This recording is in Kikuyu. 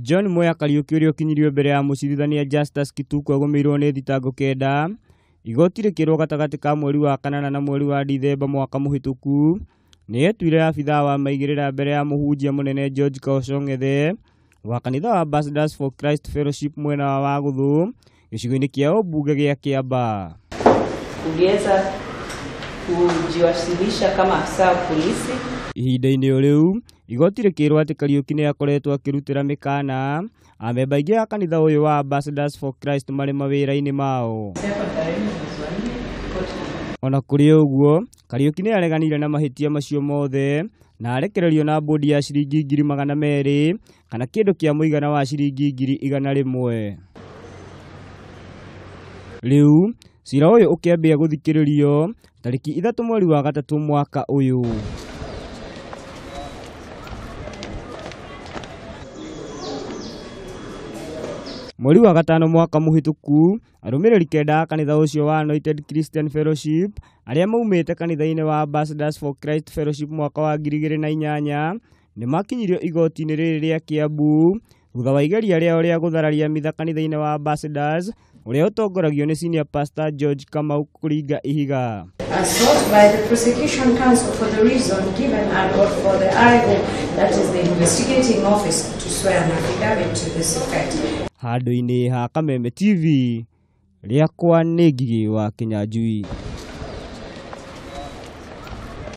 John Mwea Kariuki ũrĩa ũkinyirio mbere ya mũcirithania Justus Kituku agũmĩirwo nĩ thitango 9 igoti rĩkĩrwo gatagatĩ ka mweri wa kanana na mweri wa Dithemba mwaka mũhĩtũku. Nĩ etuire abithaa wa maigĩrĩra mbere ya mũhunjia mũnene George Kaoco Ng'ethe wa kanitha wa Ambassadors for Christ Fellowship mwena wa Wagũthũ gĩcigo-inĩ kĩa ũmbunge gĩa Kĩambaa. Uliweza kujiwasilisha kama afisa wa polisi. Ihinda-inĩ o rĩu igoti rĩkĩrwo atĩ Kariuki nĩ akoretwo akĩrutĩra mĩkana amemba aingĩ a kanitha ũyũ wa Ambassadors for Christ marĩ mawĩra-inĩ mao. Ona kũrĩ ũguo, Kariuki nĩ areganire na mahĩtia macio mothe na arekererio na bodi ya ciringi 200,000 kana kĩndũ kĩa mũigana wa ciringi 100,000. Rĩu cira ũyũ ũkĩambia gũthikĩrĩrio tarĩki 3 mweri wa 3 mwaka ũyũ. Mweri wa 5 mwaka mũhĩtũku, arũmĩrĩri 9 a kanitha ũcio wa Anointed Christian Fellowship arĩa maumĩte kanitha-inĩ wa Ambassadors for Christ Fellowship mwaka wa 2008 nĩ makinyirio igoti-inĩ rĩrĩ rĩa Kiambu thutha wa igeria rĩao rĩa gũthararia mitha kanitha-inĩ wa Ambassadors ũrĩa ũtongoragio nĩ Senior Pastor George Kamau kũringa ihiga. As sought by the prosecution counsel for the reason given and or for the IO, that is the investigating officer, to swear an affidavit to this effect. Handũ-inĩ ha Kameme TV, rĩakwa nĩ Ngigĩ wa Kĩnyanjui.